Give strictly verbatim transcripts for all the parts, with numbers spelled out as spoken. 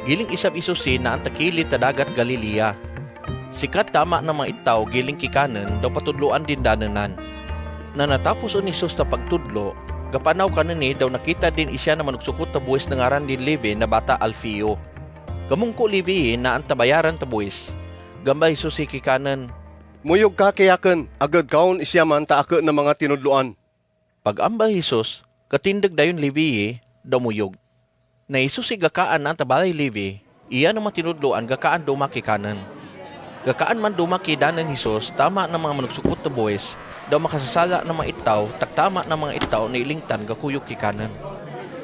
Giling isap i Susi na an ta kilit ta dagat Galilea. Sikat tama na manga itau giling ki kanen, daw patudluan din danenan. Na na tapus un i Sus ta pagtudlu, ga panau kanen i daw nakita din isia na manuksukut ta buis na ngaran din Levi na bata Alfio. Ga mungku Levi na an ta bayaran ta buis. Ga amba i Susi ki kanen, "Muyuk ka ke aken, agad kaun isia man ta ake na manga tinudluan." Pag amba i Sus, ka tindeg daiun Levi, daw muyuk. Na i Susi ga kaan an ta balai Levi, ia na manga tinudluan ga kaan duma ki kanen. Ga kaan man duma ki danen i Sus, tama na manga manuksukut ta buis, daw makasasala na manga itau, tak tama na manga itau na ilingtan ga kuyuk ki kanen.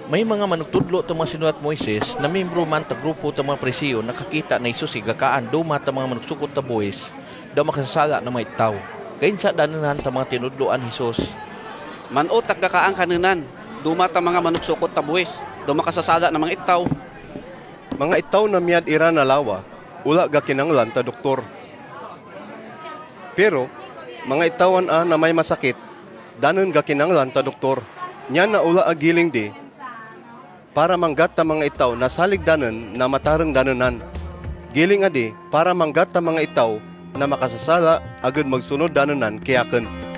Mai manga manuk tudlu ta manga sinuat Moises, na mimbru man ta grupu ta manga Parisi na kakita na i Susi ga kaan duma ta manga manuksukut ta buis, daw makasasala na manga itau. Kainsa danenan ta manga tinudluan i Sus. Man ut tak ga kaan kanenan, duma ta manga manuksukut ta buis, daw makasasala na manga itau. Manga itau na miad iran na lawa, ula ga kinanglan ta doktor. Pero, manga itau an a na mai masakit, danen ga kinanglan ta doktor. Nian na ula a giling di, para manggat ta manga itau na salig danen na matareng danenan. Giling a di, para manggat ta manga itau na makasasala agad magsunud danenan ke aken.